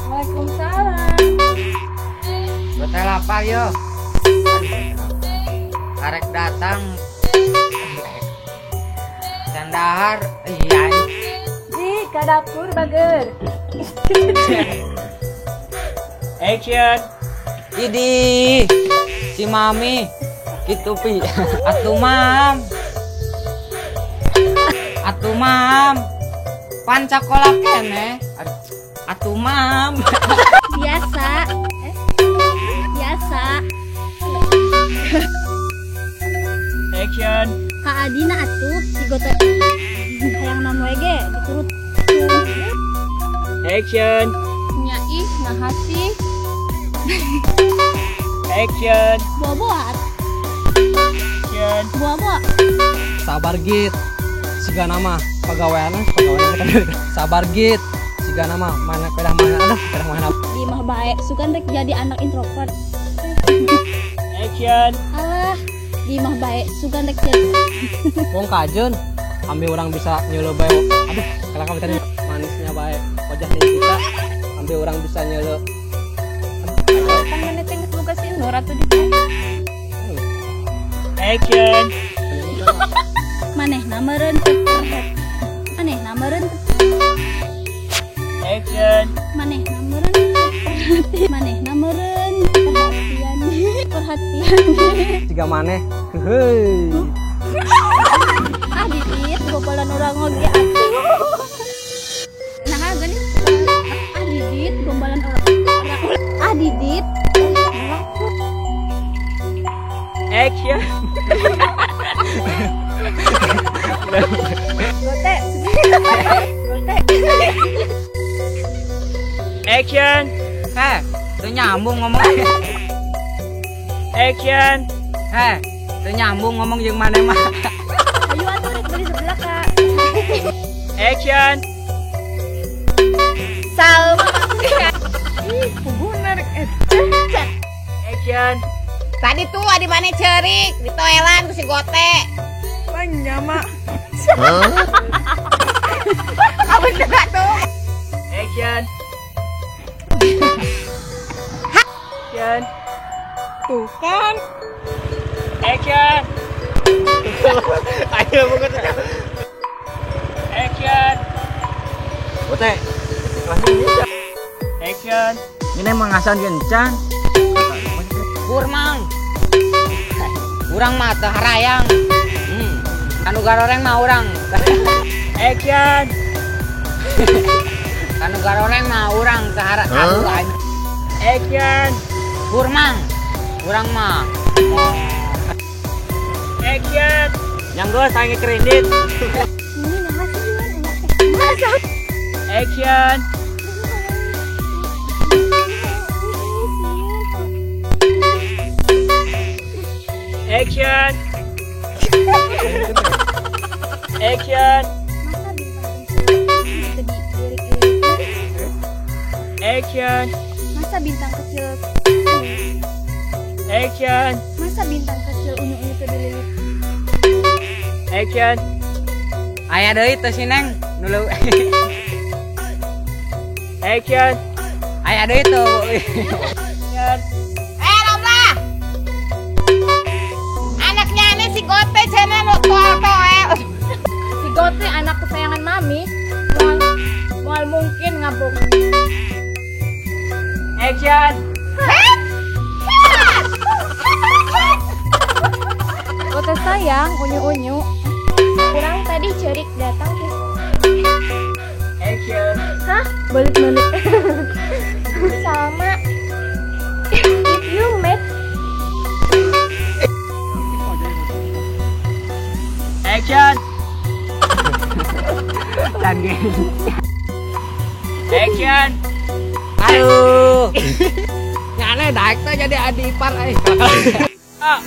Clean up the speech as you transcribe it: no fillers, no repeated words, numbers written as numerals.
Waalaikumsalam. Gote lapar yo. Karek datang. Candahar, iya. Di ka dapur bager. Action. Idi, si mami gitu pi. Atuh mam. Atuh mam. Pan sakola keneh. Atuh mam. Biasa. Biasa. Action. Kak Adina atuh si gote hayang naon we ge diturut. Action. Nya ih naha sih. Action. Bobo. Action. Bobo. Sabar git. Siga nama pagawean pagawean. Sabar git. Siga nama mana pedah mana aduh pedah mana. Di mah bae sugan rek jadi anak introvert. Action. Alah, di mah bae sugan rek jadi. Wong kajeun ambil orang bisa nyeleu bae. Aduh, kalau kamu tadi manisnya bae wajahnya kita ambil orang bisa nyeleu. Kan mana teh geus boga si Nur atuh di teh. Action. Manehna meureun manehna meureun. Action. Manehna meureun manehna meureun perhatian perhatian. Siga maneh. Heuy. Ah didit gopolan urang oge atuh. Naha geuning? Ah didit gombalan urang. Ah didit. Action. Gote. Gote. Action. Heh, teu nyambung ngomong. Action. Heh, teu nyambung ngomong jeung maneh mah. Ayo atuh rek beli sebelah Kak. Action. Salma. Ih, puguhna rek eta. Action. Tadi tuh adi maneh ceurik ditoelan ku si Gote. Manya mak. Hah? Bener tuh. Action. Action. Tuh kan. Action. Ayo bukan. Action. Gote. Action. Ini emang ngasan gencan. Kurmang. Urang mah teu harayang. Kanu garoreng mah urang. Action. Kanu garoreng mah urang teu harayang. Action. Kurmang. Urang mah. Action. Yang geus sange kredit. Ini naha sih masa. Action. Action. Action. Action. Masa bintang kecil. Action. Masa bintang kecil unyu-unyu teu dililit. Action. Aya deui teu si Neng nu. Action. Aya deui tuh. Action. Romlah. Anaknya ini si Gote cenah nu toel-toel. Si Gote anak kesayangan mami. Moal mungkin ngabuk. Action. Gote sayang unyu-unyu. Kurang tadi cerik datang ke. Action. Hah? Balik-balik. Sama. If you met. Action. Lagi. Action. Aduh. Nyane daek teh jadi adi ipar euy. Ah.